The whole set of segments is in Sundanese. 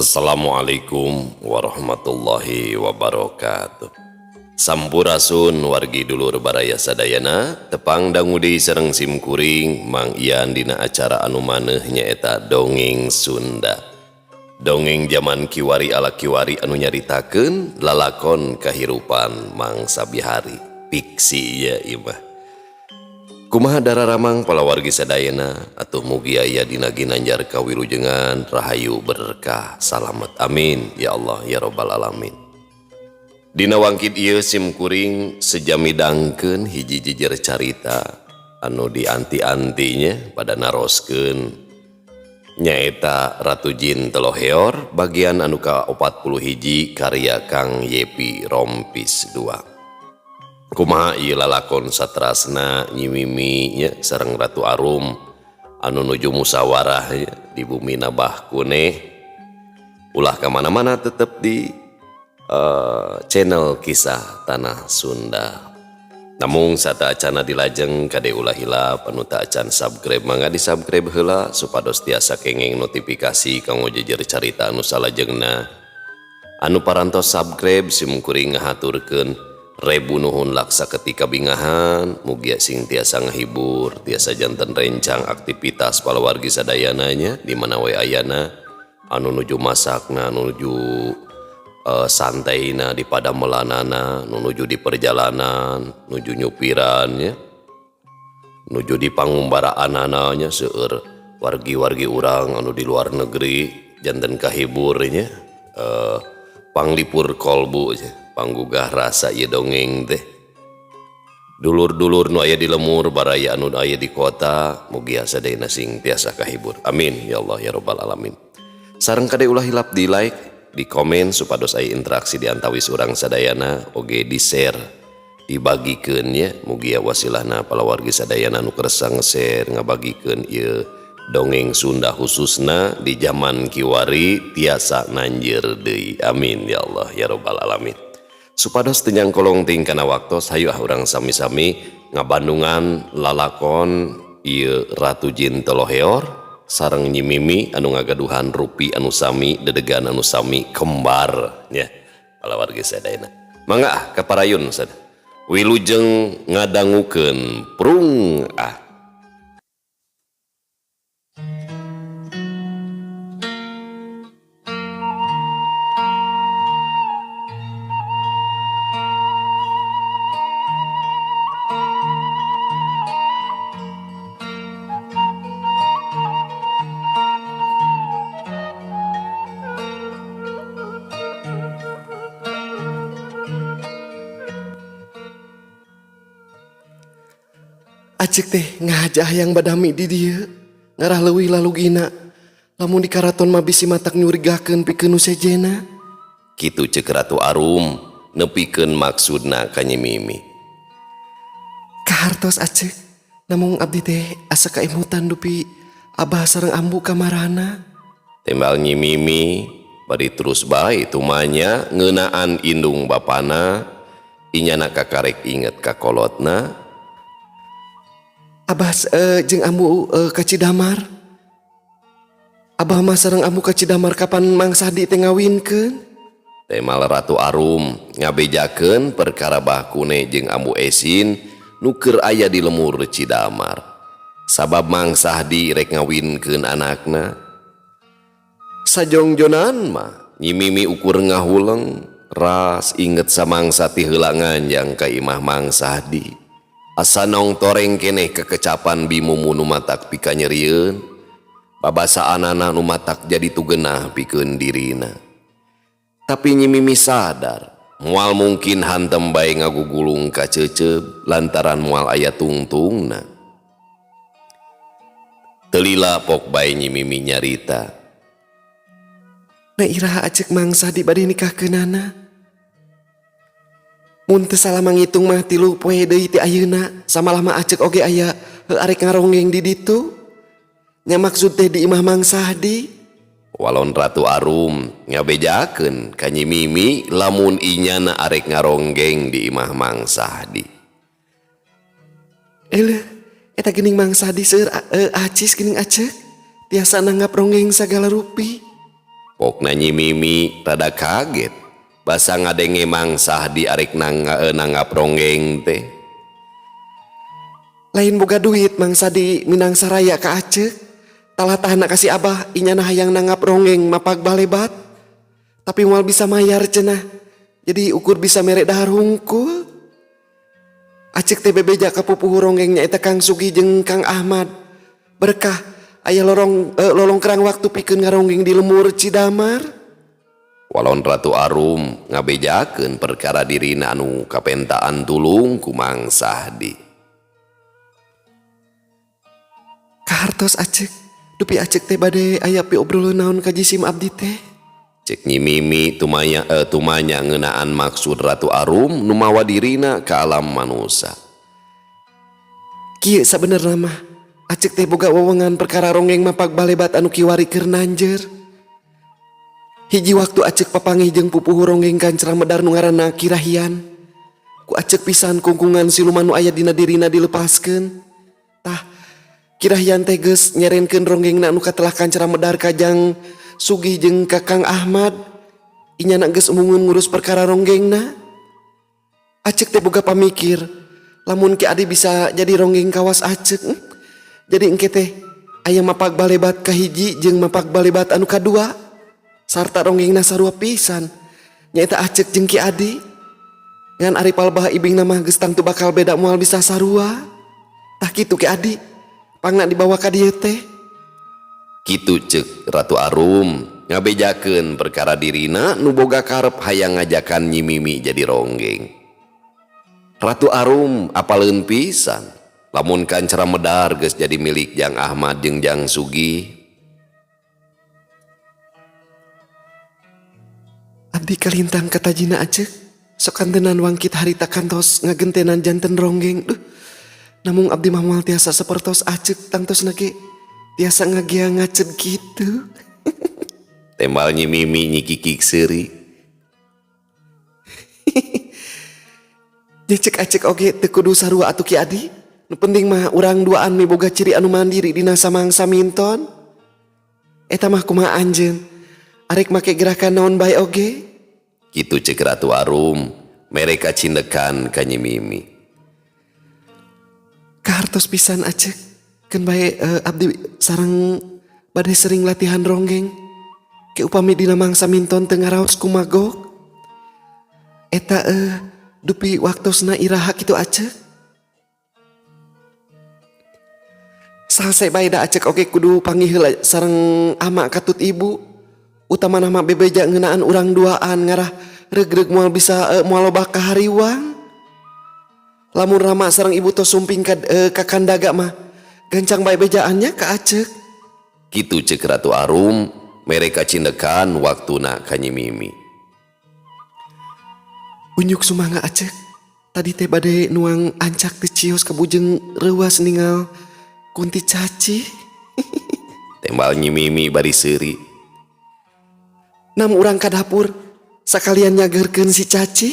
Assalamualaikum warahmatullahi wabarakatuh. Sampurasun wargi dulur baraya sadayana, tepang dangu deui sareng sim kuring Mang Ian dina acara anu maneuh nyaeta Dongeng Sunda. Dongeng zaman kiwari ala kiwari anu nyaritakeun lalakon kahirupan mangsa bihari. Fiksi ieu ieu mah. Kumaha dararamang palawargi sadayana, atuh mugi aya dina ginanjar kawilujengan, rahayu berkah salamet, amin ya Allah ya robbal alamin. Dina wangkid ieu sim kuring seja midangkeun hiji jejer carita anu dianti-antinya pada naroskeun, nyaeta Ratu Jin Teloheor bagian anu ka 40 hiji karya Kang Yepi Rompis 2. Kumaha ieu lalakon satrasna Nyi Mimi nya sareng Ratu Arum anu nuju musyawarah nya di bumi Nabah Kuneh. Ulah ka mana-mana, tetep di channel Kisah Tanah Sunda. Namung sateuacana dilajeng, kade ulah hilap anu teu acan subscribe mangga di subscribe heula supados tiasa kenging notifikasi kanggo jejer carita anu salajengna. Anu parantos subscribe, sim kuring ngahaturkeun rebu nuhun laksa ketika bingahan. Mugia sing tiasa ngahibur, tiasa janten rencang aktivitas palawargi sadayananya di mana we ayana, anu nuju masakna, nuju santaina di padamelanana, nu nuju di perjalanan, nuju nyupiran ya, nuju di pangumbaraan nya. Seueur wargi-wargi urang anu di luar negeri janten kahibur nya, panglipur kolbu nya, panggugah rasa ieu dongeng teh. Dulur-dulur nu aya di lemur, baraya anu aya di kota, mugia sadayana sing tiasa kahibur, amin ya Allah ya robbal alamin. Sareng kade ulah hilap di like, di komen supados aya interaksi di antawis urang sadayana, oge di share, dibagikeun nya. Mugia wasilahna palawargi sadayana nu kersa nge-share, ngabagikeun ieu dongeng Sunda khususna di zaman kiwari tiasa nanjeur deui, amin ya Allah ya robbal alamin. Supados teu nyangkolong teuing kana waktos, hayu ah urang sami-sami ngabandungan lalakon ieu Ratu Jin Teloheor sareng Nyi Mimi anu ngagaduhan rupi anu sami, dedegan anu sami, kembar nya. Palawargi sadayana mangga ah kaparayun sad, wilujeng ngadangukeun prung ah. Acek teh ngajah yang badami di dieu ngarah leuwih lalugina, lamun di karaton mah bisi matak nyurigakeun pikeun nu sejena. Kitu ceuk Ratu Arum nepikeun maksudna ka Nyi Mimi. Kahartos, Acek, namung abdi teh asa kaimutan dupi abah sareng ambu kamarana. Tembal Nyi Mimi bari terus bae tumanya ngeunaan indung bapana, inyana kakarek inget ka kolotna. Abah jeung ambu ka Cidamar. Abah mah sareng ambu ka Cidamar kapan Mang Sadi teh ngawinkeun? Temal Ratu Arum ngabejakeun perkara Bah Kune jeung Ambu Esin nu keur aya di lemur Cidamar. Sabab Mang Sahdi rek ngawinkeun anakna. Sajongjonan mah Nyi Mimi ukur ngahuleng ras inget samangsa ti heula nganjang ka imah Mang Sahdi. Asa nong toreng keneh kekecapan bimumu nu matak pikanyerieun. Babasaanana nu matak jadi tugenah pikeun dirina. Tapi Nyi Mimi sadar, moal mungkin hantem bae ngagugulung ka ceuceub lantaran moal aya tungtungna. Teu lila pok bae Nyi Mimi nyarita. Na iraha Acek Mang Sahdi bade nikahkeunana? Mun teu salah mangitung mah 3 poe deui ti ayeuna, samalama Acek oge aya heuh arek ngaronggeng di ditu. Nya maksud teh di imah Mang Sahdi. Walon Ratu Arum ngabejakeun ka Nyi Mimi lamun inyana arek ngaronggeng di imah Mang Sahdi. Eleuh, eta geuning Mang Sahdi seueur acis geuning, Acek. Tiasa nanggap ronggeng sagala rupi. Pokna Nyi Mimi rada kaget basa ngadenge Mang Sahdi arek nanggap ronggeng teh. Lain boga duit Mang Sadi minang saraya ka Acek. Talatahna ka si Abah inyana hayang nanggap ronggeng mapag balebat. Tapi moal bisa mayar cenah. Jadi ukur bisa mere dahar hungkul. Acek teh bebeja ka pupuhu ronggeng nyaeta Kang Sugi jeung Kang Ahmad. Berkah aya lolongkrang waktu pikeun ngaronggeng di lemur Cidamar. Walon Ratu Arum ngabejakeun perkara dirina anu kapentaan tulung ku Mang Sahdi. Kahartos Acek, dupi Acek teh bade aya piobroleun naon ka jisim abdi teh. Cek Nyi Mimi tumanya ngeunaan maksud Ratu Arum nu mawa dirina ka alam manusa. Kieu sabenerna mah Acek teh boga wewengan perkara ronggeng mapag balebat anu kiwari keur nanjer. Hiji waktu Acek papanggih jeung pupuhu ronggeng kancra medar nu ngaranna Kirahian. Ku Acek pisan kungkungan siluman nu aya dina dirina dilepaskeun. Tah, Kirahian teh geus nyerenkeun ronggengna anu katelah kancra medar ka Jang Sugih jeung ka Kang Ahmad. Inyana geus umungun ngurus perkara ronggengna. Acek teh boga pamikir, lamun Ki Adi bisa jadi ronggeng kawas Acek. Jadi engke teh aya mapag balebat kahiji jeung mapag balebat anu kadua. Sarta ronggengna sarua pisan. Nyaeta Acek jeung Ki Adi. Ngan ari palbah ibingna mah geus tangtu bakal beda moal bisa sarua. Tah kitu Ki Adi. Pangna dibawa ka dieu teh. Kitu ceuk Ratu Arum ngabejakeun perkara dirina nu boga karep hayang ngajakan Nyi Mimi jadi ronggeng. Ratu Arum apaleun pisan lamun kancra medar geus jadi milik Jang Ahmad jeung Jang Sugi. Abdi kalintang katajina Acek sok kantenan wangkit harita kantos ngagentenan janten ronggeng. Duh, namung abdi mah moal tiasa sapertos Acek tangtosna ge tiasa ngagea ngacet gitu. Tembal Nyi Mimi nyikikik seuri. Nya cek Acek oge teu kudu sarua atuh Ki Adi. Nu penting mah urang duaan miboga ciri anu mandiri dina samangsa minton. Eta mah kumaha anjeun? Arek make gerakan naon bae oge? Kitu cek Ratu Arum mereka cindekan ka Nyi Mimi. Kahartos pisan Acek. Keun bae abdi sareng bade sering latihan ronggeng. Ke upami dina mangsa minton teu ngaraos kumagok. Eta dupi waktosna iraha kitu Acek. Salse bae da Acek oge kudu panggih heula sareng ama katut ibu. Utamana mah bebeja ngeunaan urang duaan ngarah regreg moal bisa moal loba kahariwang. Lamun rama sareng ibu tos sumping ka kandaga mah gancang bae bejaannya ka Acek. Kitu ceuk Ratu Arum mereka cindekan waktuna ka Nyi Mimi. Unjuk sumangga Acek. Tadi teh bade nuang ancak teh cios ka bujeng reuas ningal kunti caci. Tembal Nyi Mimi bari seuri. Nam urang ka dapur sakalian nyageurkeun si caci.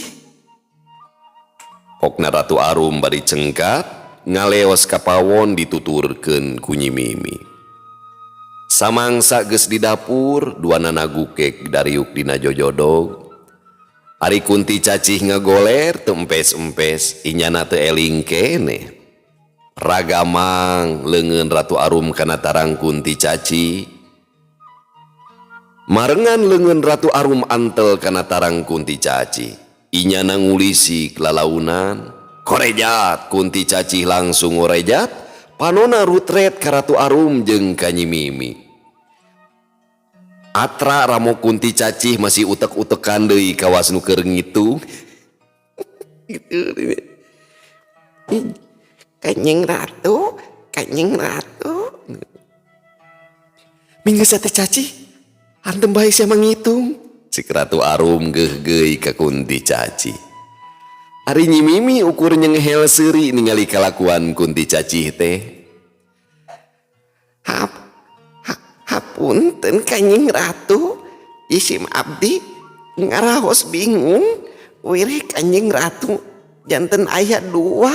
Pokna Ratu Arum bari cengkat ngaleos ka pawon dituturkeun ku Nyi Mimi. Samangsa geus di dapur duanana gukek dariuk dina jojodog. Ari kunti cacih ngagoler teu empes-empes inyana teu eling keneh. Ragamang leungeun Ratu Arum kana tarang kunti caci. Marengan leungeun Ratu Arum antel kana tarang kunti caci. Inyana ngulisik lalaunan. Korejat kunti cacih langsung ngorejat. Panona rutret ka Ratu Arum jeung ka Nyi Mimi. Atra ramo kunti cacih masih utek-utekan deui kawas nu keur ngitung. Gitu. Kanjeng Ratu, Kanjeng Ratu. Minggu sate caci, hantem bae sia mangitung. Cik Ratu Arum geugeuy ka kunti caci. Ari Nyi Mimi ukur nyengehel seuri ningali kalakuan kunti cacih teh. Hapunten Kanjeng Ratu, isim abdi ngaraos bingung. Wirih Kanjeng Ratu janten aya dua.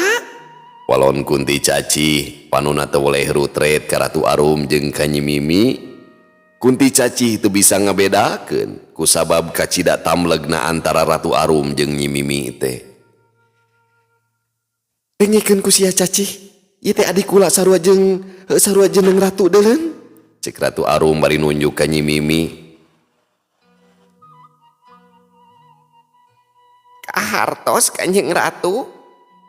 Walon kunti caci panuna teu weleh rutret ka Ratu Arum jeung ka Nyi Mimi. Kunti Cacih teu bisa ngabedakeun kusabab kacida tamlegna antara Ratu Arum jeung Nyi Mimi teh. Dengekeun ku sia Cacih, ieu teh adik kula sarua jeung sarua jeneng ratu deuleun. Cek Ratu Arum bari nunjuk ka Nyi Mimi. Kahartos Kanjeng Ratu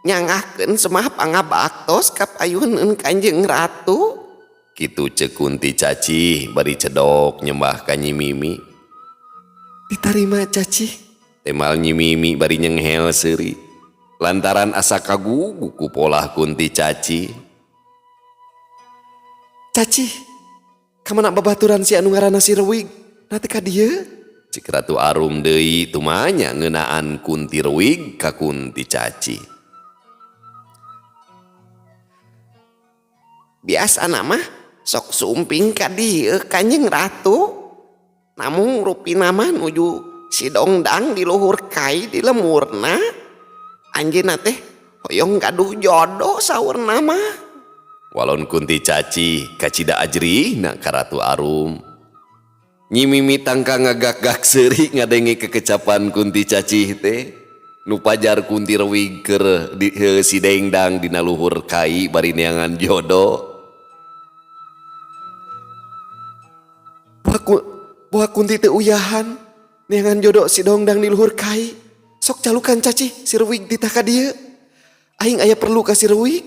nyangahkeun semah pangabaktos ka payuneun Kanjeng Ratu. Kitu cek Kunti Cacih bari cedok nyembah ka Nyi Mimi. Ditarima Cacih. Temal Nyi Mimi bari nyenghel seuri. Lantaran asa kagugu ku polah Kunti Cacih. Cacih, kamana babaturan si anu ngaranna si Rewig? Na teh ka dieu? Cek Ratu Arum deui tumanya ngeunaan Kunti Rewig ka Kunti Cacih. Biasana mah sok sumping ka dieu Kanjeng Ratu. Namung rupina mah nuju si Dongdang di luhur kai di lemurna. Anjeunna teh hoyong gaduh jodoh saurna mah. Walon Kunti Cacih kacida ajrihna ka Ratu Arum. Nyi Mimi tangka ngagak-gak seuri ngadenge kekecapan Kunti Cacih teh. Nu pajar Kunti Rewig keur di si Dengdang dina luhur kai bari neangan jodoh. Boa Kunti teu uyahan neangan jodoh si Dongdang di luhur kai. Sok calukan Cacih si Rewig ditah ka dieu. Aing aya perlu ka si Rewig.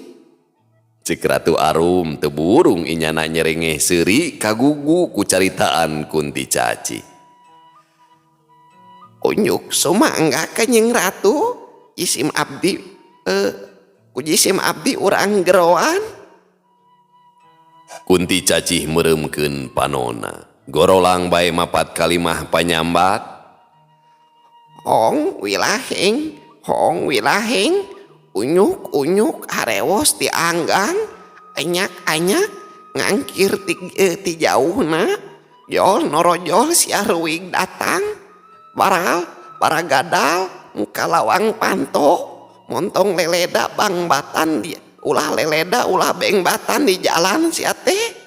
Cek Ratu Arum teu burung inyana nyerengeh seuri kagugu ku caritaan Kunti Cacih. Unjuk sumangga Kanjeng Ratu, jisim abdi ku jisim abdi urang geroan. Kunti Cacih meureumkeun panona. Gorolang bae mapat kalimah panyambat. Hong wilaheng, hong wilaheng, unyuk unyuk harewos ti anggang, anyak anyak ngangkir ti jauhna, jol norojol si Arwig datang, baral paragadal muka lawang panto, montong leleda bangbatan di ulah leleda ulah bengbatan di jalan si teh.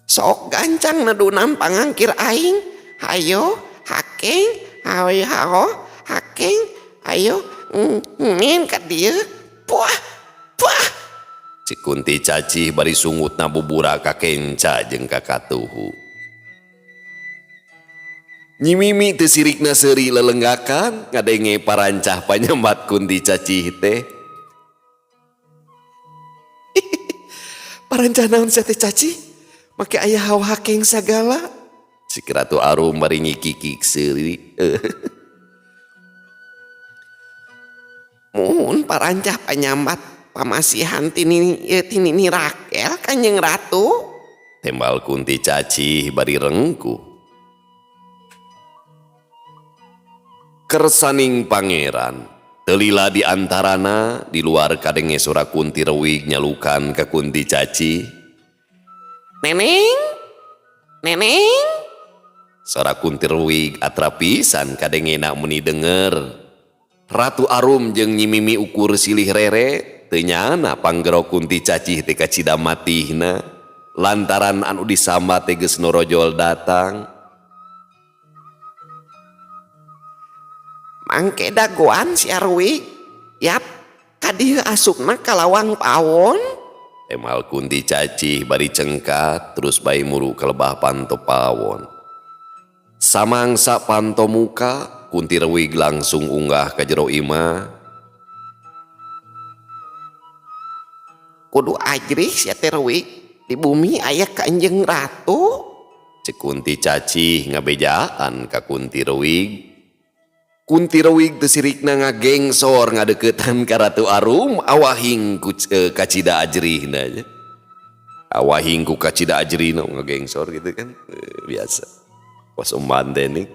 Sok gancang nedunan pangangkir aing, hayo hakeng. Hayo haho hakeng ayo ngin ka dieu puah puah. Cik Kunti Cacih bari sungutna bubura ka kenca jeung ka katuhu. Nyi Mimi teu sirikna seuri lelenggakan ngadenge parancah panyambat Kunti Cacih teh. Parancah naon sia teh Cacih? Make aya hawa hakeng sagala. Cik Ratu Arum bari nyikikik seuri. Muhun parancah panyambat pamasihan tinini Rakel Kanjeng Ratu. Tembal Kunti Cacih bari rengkuh. Kersaning pangeran telila di antarana di luar kadenge sora Kunti Rewig nyalukan ka Kunti Cacih. Neneng, neneng. Sora Kunti Rewig atrapisan kadengena meni denger. Ratu Arum jeung Nyi Mimi ukur silih rere teu nyana panggero Kunti Cacih teh kacida matihna lantaran anu disambat teh geus norojol datang. Mangke dagoan si Arwig, yap ka dieu asupna ka lawang pawon. Emal Kunti Cacih bari cengkat terus bae muru ka lebah panto pawon. Samangsa panto muka Kunti Rewig langsung unggah ka jero imah. Kudu ajrih sia teh Rewig, di bumi aya Kanjeng Ratu. Cek Kunti Cacih ngabejaan ka Kunti Rewig. Kunti Rewig teu sirikna ngagengsor ngadeukeutan ka Ratu Arum awahing ku kacida ajrihna. Awahing ku kacida ajrihna ngagengsor gitu kan biasa. Was umpan teh nih.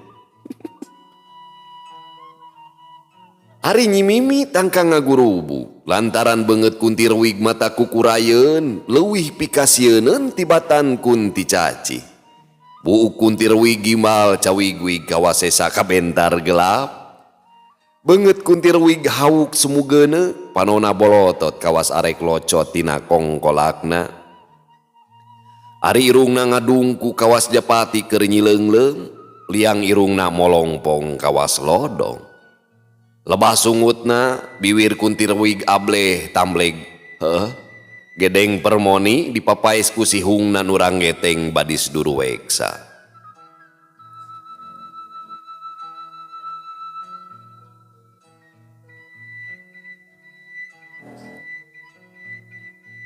Ari Nyi Mimi tangka ngagurubu lantaran beungeut Kunti Rewig mata kukurayeun leuwih pikasieun tibatan Kunti Cacih. Buuk Kunti Rewig gimbal cawigwig kawasesa kabentar gelap. Beungeut Kunti Rewig hauk sumugeune panona bolotot kawas arek locot tina kongkolakna. Ari irungna ngadungku kawas japati keur nyileungleung, liang irungna molongpong kawas lodong. Lebah sungutna biwir Kunti Rewig ableh tambleg. Heuh. Gedeng permoni dipapaes ku sihungna nu ranggeteng badis duruweksa.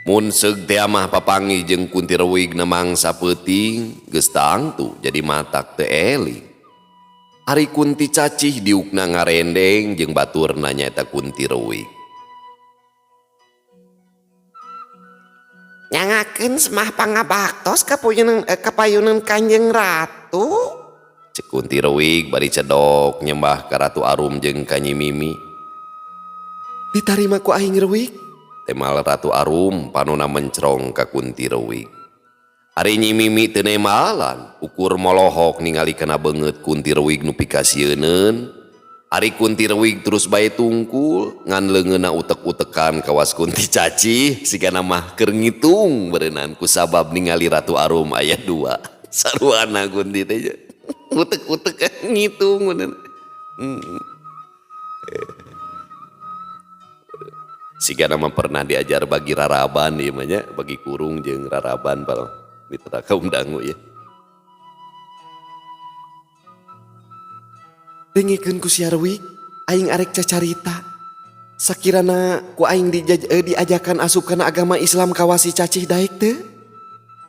Mun seug teh mah papanggih jeung Kunti Rewig na mangsa peuting geus tangtu jadi matak teu eling. Ari Kunti Cacih diukna ngarendeng jeung baturna nyaeta Kunti Rewig. Nyangakeun semah pangabaktos kapayunan Kanjeng Ratu. Cek Kunti Rewig bari cedok nyembah ka Ratu Arum jeung ka Nyi Mimi. Ditarima ku aing Rewig. Temal Ratu Arum panona mencrong ka Kunti Rewig. Ari Nyi Mimi teu nemalan, ukur molohok ningali kana beungeut Kunti Rewig nu pikasieuneun. Ari Kunti Rewig terus bae tungkul ngan leungeunna utek-utekan kawas Kunti Cacih sigana mah keur ngitung beureunan kusabab ningali Ratu Arum aya dua. Saruana Kunti teh utek-utekan ngitung beuneunan. Sigana mah pernah diajar bagi raraban ieu mah nya, bagi kurung jeung raraban pal mitra kaum dangu ya. Dengikeun ku sia Rewig, aing arek cacarita. Sakirana ku aing diajakan asup kana agama Islam kawasi Cacih daek teu?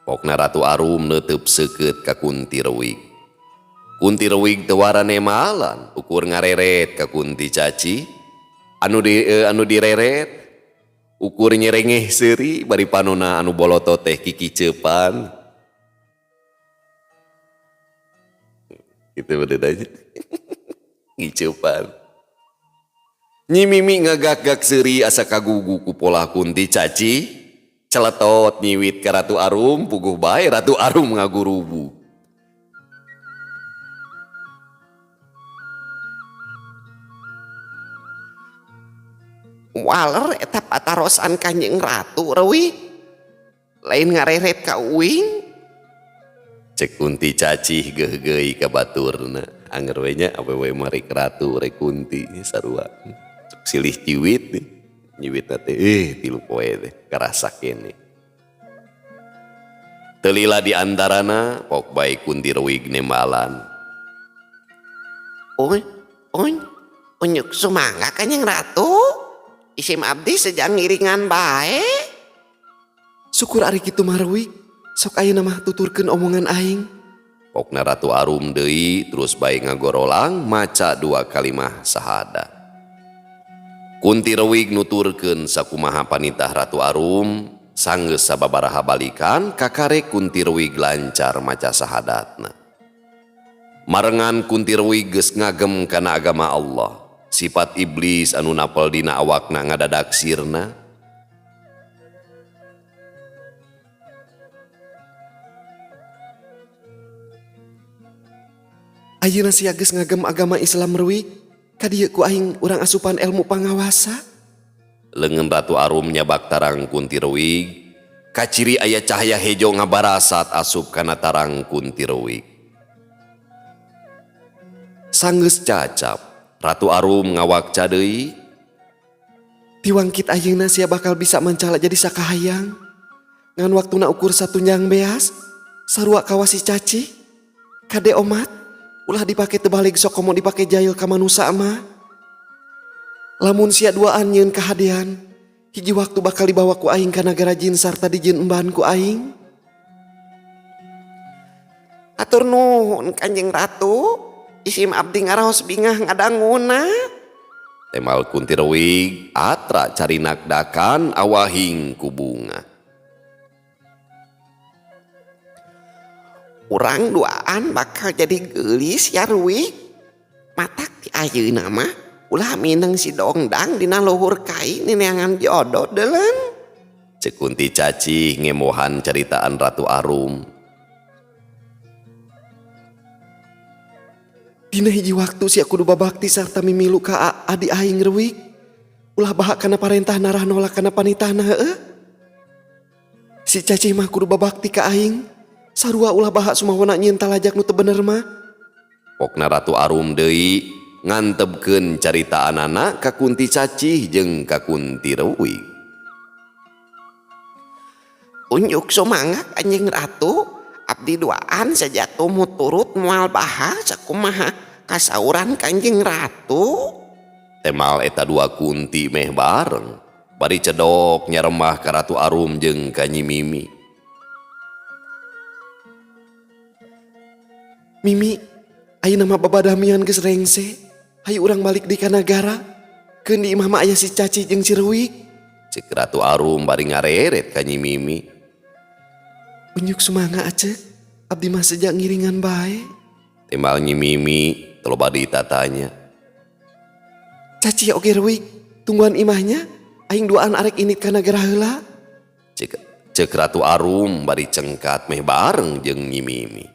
Pokna Ratu Arum neuteub seukeut ka Kunti Rewig. Kunti Rewig teu warane malan, ukur ngareret ka Kunti Cacih. Anu direret ukur nyerengeh seuri bari panona anu boloto teh kikicepan. Kitu bener aja. Ngicepan. Nyi Mimi ngagak-gak seuri asa kagugu ku polah Kunti Cacih. Celetot nyiwit ka Ratu Arum, puguh bae Ratu Arum ngagurubu. Waler eta patarosan Kanjeng Ratu Rewig. Lain ngareret ka uing. Cek Kunti Cacih geugeuy ka baturna. Anger we nya awewe mah rek ratu rek kunti sarua. Cek silih ciwit nih. Nyiwitna teh 3 poe teh karasa keneh. Teu lila di antarana pok bae Kunti Rewig nembalan. Uy, uy, unyuk sumangga Kanjeng Ratu. Isim abdi sejang ngiringan bae. Syukur ari kitu mah Rewig. Sok ayeuna mah tuturkeun omongan aing. Pokna Ratu Arum deui terus bae ngagorolang maca 2 kalimah sahada. Kunti Rewig nuturkeun sakumaha panitah Ratu Arum sanggeus sababaraha balikan kakare Kunti Rewig lancar maca sahadatna. Marengan Kunti Rewig geus ngagem kana agama Allah. Sifat iblis anu napel dina awakna ngadadak sirna. Ayeuna sia geus ngagem agama Islam Rewig, kadieu ku aing urang asupan ilmu pangawasa. Leungeun Ratu Arum nyabak tarang Kunti Rewig, kaciri aya cahaya hejo ngabarasat asup kana tarang Kunti Rewig. Sanggeus cacap, Ratu Arum ngawakca deui. Tiwangkit ayeuna sia bakal bisa mancala jadi sakahayang. Ngan waktuna ukur satunjang beas, sarua kawasi Cacih. Kade omat, ulah dipake tebalik sok komo dipake jail ka manusa mah. Lamun sia duaan nyeun kahadean, hiji waktu bakal dibawa ku aing ka nagara jin sarta dijieun emban ku aing. Atur nuhun Kanjeng Ratu. Isim abdi ngaraos bingah ngadanguna. Temal Kunti Rewig atra carinak dakan awahing ku bunga. Urang duaan bakal jadi geulis ya Rewig. Matak ti ayeuna mah ulah mineng si dongdang dina luhur kai nineangan jodoh deuleun. Cek Kunti Cacih ngemohan caritaan Ratu Arum. Dina hiji waktu sia kudu babakti sarta mimilu ka adi aing Rewig. Ulah bahak kana parentah narah nolak kana panitahna heueuh. Si Cacih mah kudu babakti ka aing. Sarua ulah bahak sumawana nyieun talajak nu teu bener mah. Pokna Ratu Arum deui ngantebkeun caritaanana ka Kunti Cacih jeung ka Kunti Reuwig. Unjuk sumangga Kanjeng Ratu, abdi duaan saja tumut turut moal baha sakumaha kasauran Kanjeng Ratu. Temal eta dua kunti meh bareng bari cedok nyaremah ka Ratu Arum jeung ka Nyi Mimi. Mimi, ayeuna mah babadamian geus rengse. Hayu urang balik deui ka nagara. Keun di imah mah aya si Cacih jeung si Reuwig. Cek Ratu Arum bari ngareret ka Nyi Mimi. Unjuk sumangga Acek, abdi mah seja ngiringan bae. Timbal Nyi Mimi teu loba ditatanya. Cacih oge Reuwig, tungguan imahnya aing duaan arek init ka nagara heula. Cek Ratu Arum bari cengkat meh bareng jeung Nyi Mimi.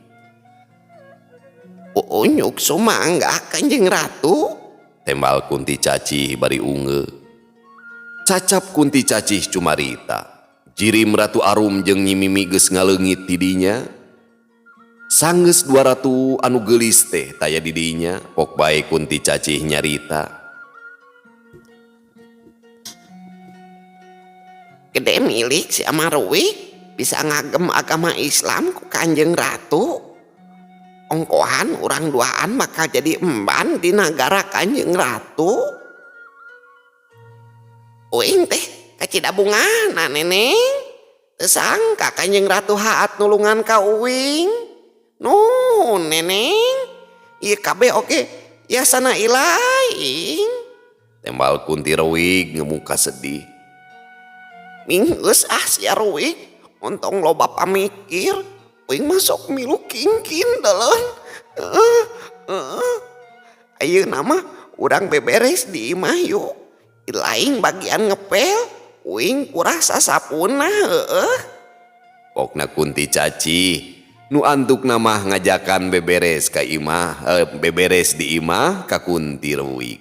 Unyuk sumangga Kanjeng Ratu. Tembal Kunti Cacih bari unge. Cacap Kunti Cacih cumarita. Jirim Ratu Arum jeung Nyi Mimi geus ngaleungit ti dinya. Sanggeus dua ratu anu geulis teh taya di dinya, pok bae Kunti Cacih nyarita. Gede milik si Amarwik bisa ngagem agama Islam ku Kanjeng Ratu. Ongkohan urang duaan bakal jadi emban di nagara Kanjeng Ratu. Uing teh kacida bungana neneng. Teu sangka Kanjeng Ratu haat nulungan ka uing. Nuhun neneng. Ieu kabeh oge yasana ilaing. Tembal Kunti Reuwig ngemuka sedih. Minggeus ah sia Reuwig, ontong loba pamikir. Uing masuk milu kingkin dalan. Ayeuna mah urang beberes di imah yuk. Lain bagian ngepel, uing kurasa sapuna heueuh. Pokna Kunti Cacih nu antukna mah ngajakan beberes ka imah, beberes di imah ka Kunti Reuwig.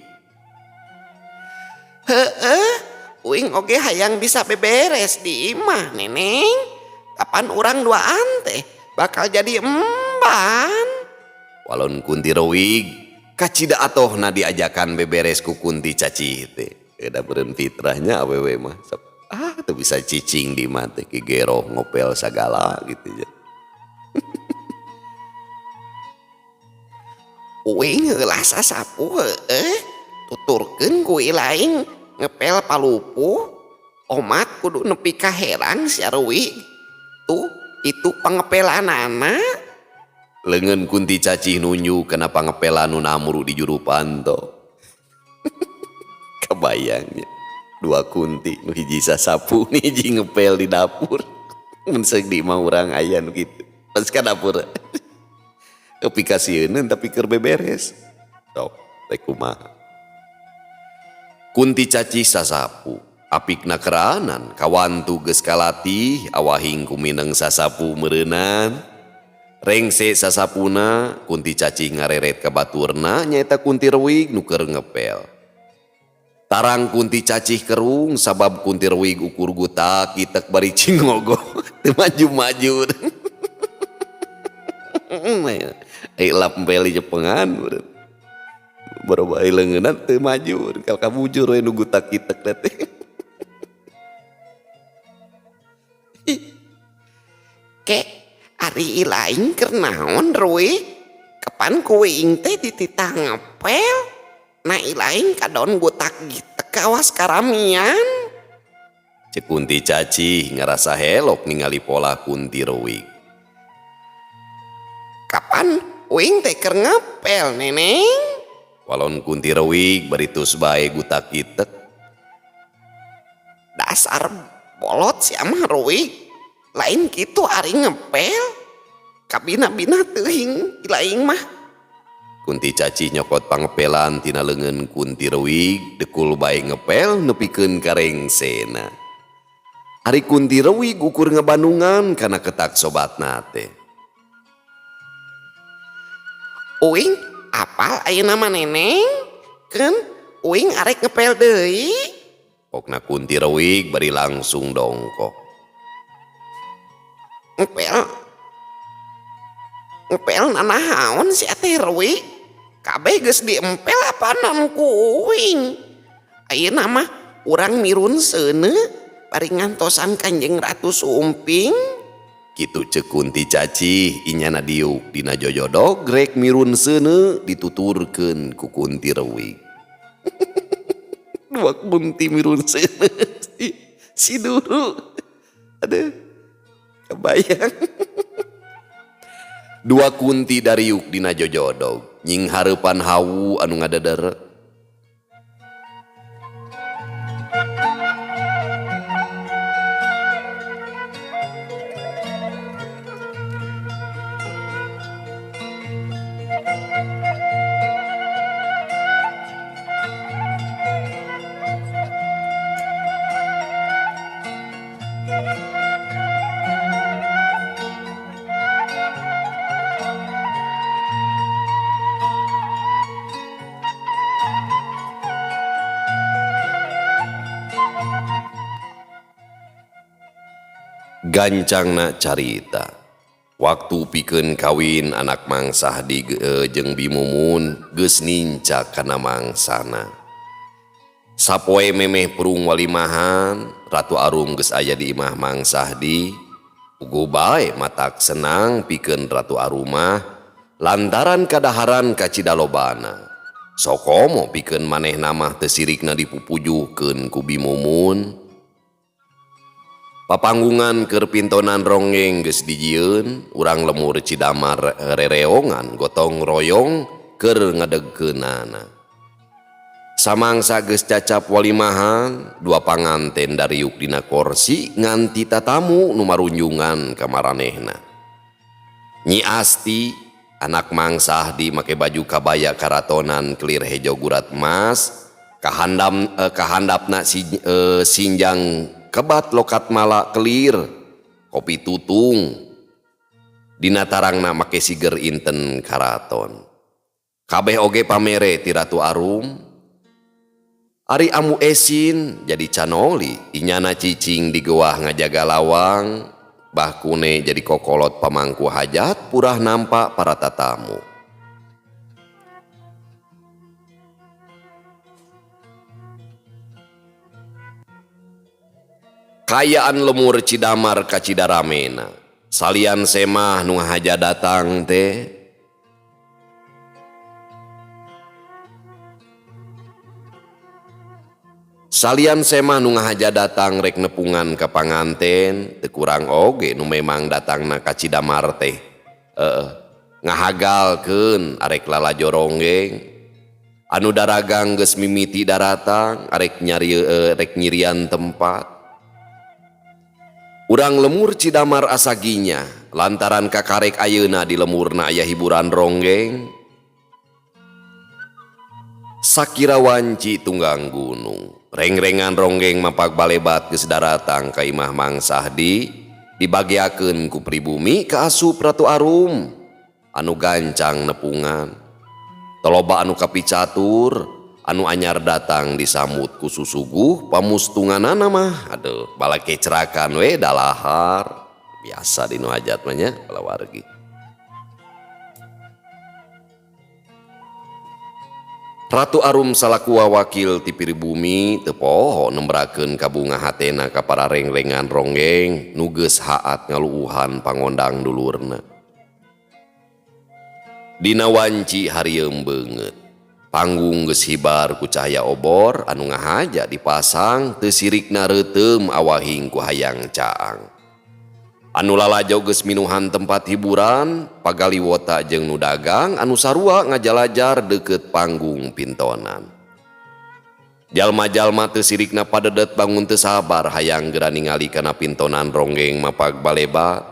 Heueuh, uing oge hayang bisa beberes di imah neneng. Kapan urang duaan teh bakal jadi emban. Walon Kunti Reuwig kacida atohna diajakan beberes ku Kunti Cacih teh. Eta beureum fitrahnya awewe mah. Ah, teu bisa cicing di imah teh gegeroh ngopel sagala gitu ya. Uing heula sasapu heueuh, tuturkeun ku ilaing ngepel palupuh. Omat kudu nepi ka herang sia Reuwig. Tuh itu pangepelanana. Leungeun Kunti Cacih nunjuk kana pangepelan nu namru di juru panto. Kabayangnya dua kunti nu hiji sasapu nu hiji ngepel di dapur. Mun seuk di imah urang aya nu kitu. Pas ka dapur. Kepi kasieun tapi keur beberes. Sok teh kumaha. Kunti Cacih sasapu. Apikna keranan kawantu geus kalatih awahing kumineng sasapu meureunan. Rengse sasapuna Kunti Cacih ngareret ka baturna nyaeta Kunti Reuwig nu keur ngepel. Tarang Kunti Cacih kerung sabab Kunti Reuwig ukur gutak kitek bari cingogo teu maju-maju. Ai lap empel di Jepengan meureun. Baroba leungeunna teu maju kal kabujur we nu gutak kitek teh. Ke ari ilaing keur naon Reuwig? Kapan ku uing teh dititah ngepel? Na ilaing kadon gutak gitek kawas karamian. Cek Kunti Cacih ngarasa helok ningali pola Kunti Reuwig. Kapan uing teh keur ngepel neneng? Walon Kunti Reuwig bari tus bae gutak gitek. Dasar bolot sia mah Reuwig. Lain kitu ari ngepel. Kabina-bina teuing ilaing mah. Kunti Cacih nyokot pangepelan tina leungeun Kunti Reuwig, dekul bae ngepel nepikeun ka rengsena. Ari Kunti Reuwig ukur ngebandungan kana ketak sobatna teh. Uing apal ayeuna mah neneng? Keun uing arek ngepel deui. Pokna Kunti Reuwig bari langsung dongkok. Ngepel Ngepel nanaon si teh Rwi? Kabeh geus diempel apanan kuing. Ayeuna mah urang mirun seuneu bari ngantosan Kanjeng Ratu Sumping. Kitu ceuk Kunti Cacih inyana diuk dina jojodog rek mirun seuneu dituturkeun ku Kunti Rewik. Dua kunti mirun seuneu si duru. Aduh, kebayang. Dua kunti dariuk dina jojodog nying hareupan hawu anu ngadederek. Gancangna carita. Waktu pikeun kawin anak Mang Sahdi jeung Bimumun geus nincak kana mangsana. Sapoe memeh prung walimahan, Ratu Arum geus aya di imah Mang Sahdi. Puguh bae matak senang pikeun Ratu Arumah lantaran kadaharan kacidalobana. Sokomo pikeun manehna mah teu sirikna dipupujuhkeun ku Bimumun. Papanggungan keur pintonan ronggeng geus dijieun, urang lemur Cidamar rereongan gotong royong keur ngadegkeunana. Samangsa geus cacap walimahan, dua panganten dariuk dina korsi nganti tatamu nu marunjungan ka maranehna. Nyi Asti, anak Mang Sahdi make baju kabaya karatonan kelir hejo gurat emas, kahandapna sinjang kebat lokat mala kelir, kopi tutung, dina tarangna make siger inten karaton. Kabeh oge pamere ti Ratu Arum. Ari Amu Esin jadi canoli, inyana cicing di goah ngajaga lawang, bahkune jadi kokolot pamangku hajat purah nampak para tatamu. Kayaan lemur Cidamar ka Cidaramena. Salian semah nu ngahaja datang teh. Salian semah nu ngahaja datang rek nepungan ka panganten, teu kurang oge nu memang datangna ka Cidamar teh. Ngahagalkeun arek lalajo ronggeng. Anu daragang geus mimiti daratang arek rek nyirian tempat. Urang lemur Cidamar asaginya lantaran kakarek ayeuna di lemurna aya hiburan ronggeng. Sakira wanci tunggang gunung, rengrengan ronggeng mapak balebat geus daratang ka imah Mang Sahdi, dibagiakeun ku pribumi ka asup Ratu Arum anu gancang nepungan. Toloba anu kapicatur, anu anyar datang disambut ku susuguh pamustunganana mah. Aduh, balake cerakan we dalahar. Biasa dinu hajat mah nya kalawargi. Ratu Arum salaku wakil ti pribumi teu poho nembrakeun kabunga hatena ka para rengrengan ronggeng nu geus haat ngaluuhan pangondang dulurna. Dina wanci harieum beungeut. Panggung geus hibar ku cahaya obor anu ngahaja dipasang teu sirikna reuteum awahing ku hayang caang. Anu lalajo geus minuhan tempat hiburan, pagaliwota jeung nu dagang anu sarua ngajalajar deukeut panggung pintonan. Jalma-jalma teu sirikna padedet bangun teu sabar hayang geura ningali kana pintonan ronggeng mapag balebat.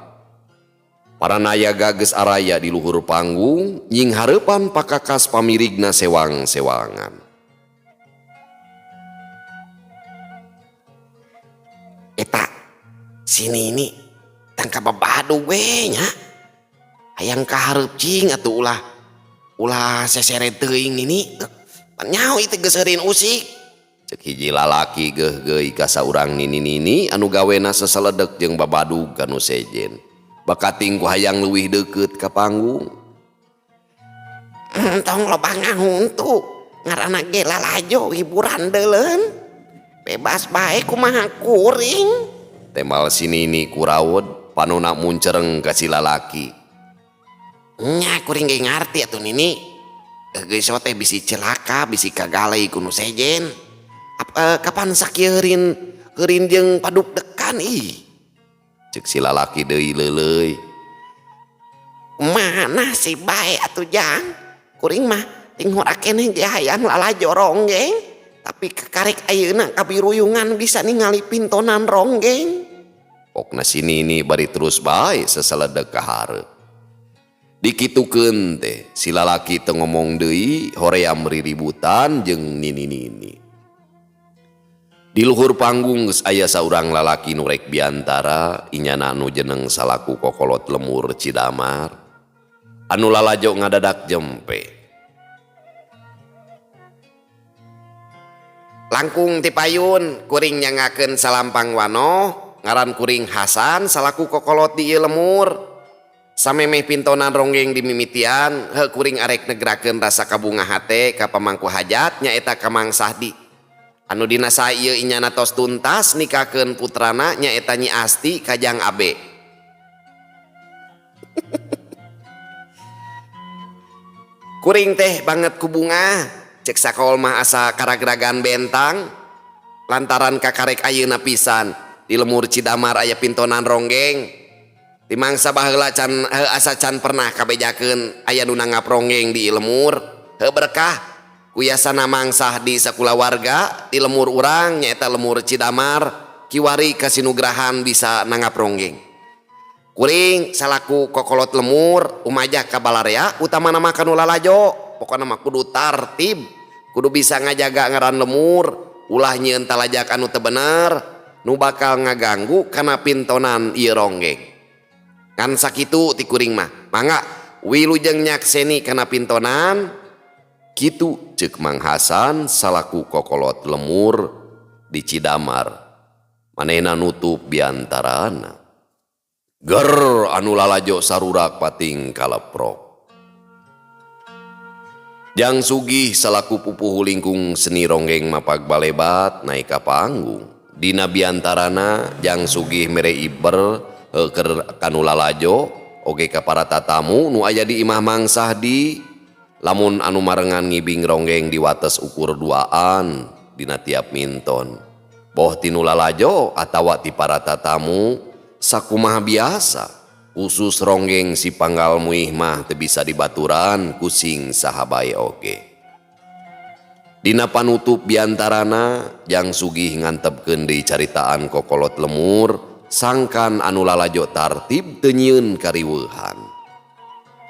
Para nayaga geus araya di luhur panggung, nying hareupan pakakas pamirigna sewang-sewangan. Eta, sini ini tangkap babadu we nya. Hayang kahareup cing atuh ulah sesere teuing nini. Pan nyaho ieu geus eureun usik. Cek hiji lalaki geuh-geuy ka saurang nini-nini anu gawena seseledek jeung babadug ka nu sejen. Bakating ku hayang leuwih deukeut ka panggung. Entong loba ngahuntu, ngaranna ge lalajo hiburan deuleun. Bebas bae kumaha kuring. Temal si Nini kurawod panona muncereng ka si lalaki. Nya kuring ge ngarti atuh Nini. Geus teh bisi celaka, bisi kagalei ku nu sejen. Kapan sakieu heurin jeung paduk dekan ih. Cek si lalaki deui leuleuy. Mana si bae atuh jang? Kuring mah tinghora keneh ge hayang lalajo ronggeng. Tapi kekarek ayeuna kabiruyungan bisa ningali pintonan ronggeng. Pokna si Nini bari terus bae seseledek ka hareup. Dikitukeun teh si lalaki teu ngomong deui hoream riributan jeung Nini-nini. Di luhur panggung geus aya saurang lalaki nu rek biantara inyana nu jeneng salaku kokolot lemur Cidamar. Anu lalajo ngadadak jempe. Langkung ti payun kuring nyangakeun salampang wano ngaran kuring Hasan salaku kokolot di ieu lemur. Samemeh pintonan ronggeng dimimitian heuh kuring arek negrakeun rasa kabunga hate ka pamangku hajat nyaeta ka Mang Sahdi. Anu dina sae ieu inyana tos tuntas nikahkeun putrana nyaeta Nyi Asti ka Jang Abe. Kuring teh banget ku bunga, cek sakol mah asa karagragan bentang lantaran kakarek ayeuna pisan di lemur Cidamar aya pintonan ronggeng. Di mangsa baheula can asa can pernah kabejakeun aya nu nanggap ronggeng di lemur. Heuh berkah kuyasana Mang Sahdi sakulawarga di lemur urang nyaeta lemur Cidamar kiwari kasinugrahan bisa nanggap ronggeng. Kuring salaku kokolot lemur umajah ka balarea utamana mah kanu lalajo pokona mah kudu tartib kudu bisa ngajaga ngaran lemur ulah nyieun talajak anu teu bener nu bakal ngaganggu kana pintonan ieu ronggeng. Kan sakitu ti kuring mah mangga wilujeng nyakseni kana pintonan. Kitu ceuk Mang Hasan salaku kokolot lemur di Cidamar. Manehna nutup biantarana. Ger anu lalajo sarurak pating kaleprok. Jang Sugih salaku pupuhu lingkung seni ronggeng mapag balebat naik ka panggung. Dina biantarana Jang Sugih mere iber keur kanu lalajo oge ka para tatamu nu aya di imah Mang Sahdi. Lamun anu marengan ngibing ronggeng diwates ukur duaan dina tiap minton. Boh tinu lalajo atawa ti para tatamu sakumaha biasa. Khusus ronggeng si panggal muih mah teu bisa dibaturan kusing sahabae oge. Dina panutup biantarana Jang Sugih ngantepkeun deui caritaan kokolot lemur sangkan anu lalajo tartib teu nyieun kariweuhan.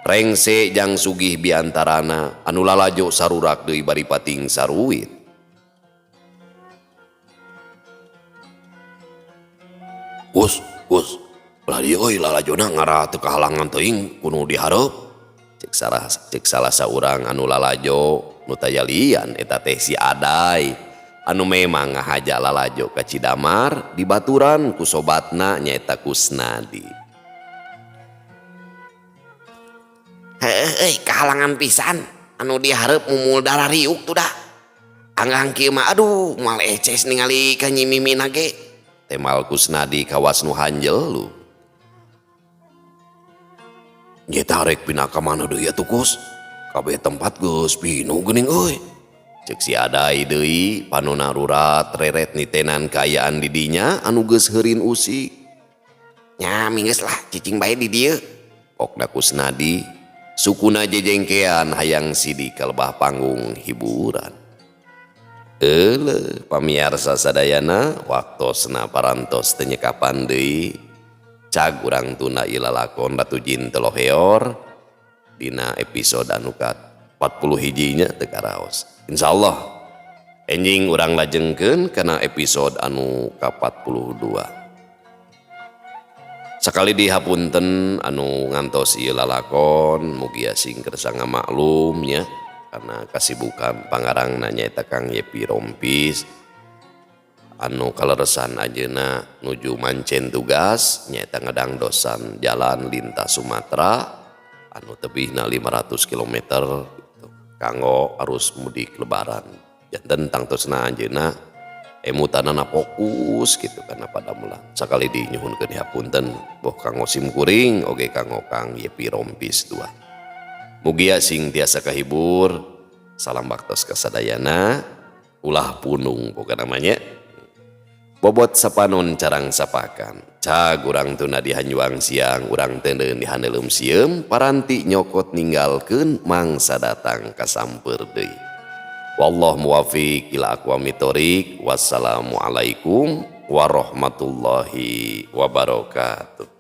Rengse Jang Sugih biantarana anu lalajo sarurak deui bari pating saruit. Gus, Gus, belah dieu euy lalajona ngara teu kahalangan teuing kudu dihareup. Cek salah saurang anu lalajo nu tayalian eta teh si Adai anu memang ngahaja lalajo ka Cidamar dibaturan ku sobatna nyaeta Kusnadi. Heuh, kahalangan pisan anu dihareup mumul darah riuk tuh dah. Anggang kieu mah aduh moal eces ningali ka Nyi Mimina ge. Temal Kusnadi kawas nu hanjel lu. Nya tarek pindah ka mana deui atuh Kus? Kabeh tempat geus pinuh geuning euy. Cek si Adai deui panona rurat reret nitenan kaayaan di dinya anu geus heurin usik. Nya minggeus lah cicing bae di dieu. Pokna Kusnadi sukuna jejengkean hayang sidi kalebah panggung hiburan. Euleuh pamiarsa sadayana waktosna parantos teu nyekapan deui cag urang tunda ieu lalakon Ratu Jin Teloheor dina episode anu ka 40 hijinya teu karaos. Insyaallah enjing urang lajengkeun kana episode anu ka 42. Sakali dihapunten anu ngantos ieu lalakon mugia sing kersa ngamaklum nya karena kasibukan pangarangna nyaeta Kang Yepi Rompis Anu kaleresan anjeunna nuju mancen tugas nyaeta ngadangdosan jalan lintas Sumatera anu tebihna 500 km gitu, kanggo arus mudik lebaran. Janten tangtosna anjeunna emutanana fokus gitu kana padamelan. Sakali deui nyuhunkeun hapunten boh kanggo sim kuring oge kanggo Kang Yepi Rompis 2. Mugia sing tiasa kahibur. Salam baktos kasadayana, ulah punung pokokna namanya. Bobot sapanon carang sapakan. Cag urang tuna di hanjuang siang, urang teuneun di handeuleum sieum, paranti nyokot ninggalkeun mangsa datang kasamper deui. Wallahu muwafiq ila aqwamit thoriq. Wassalamualaikum warahmatullahi wabarakatuh.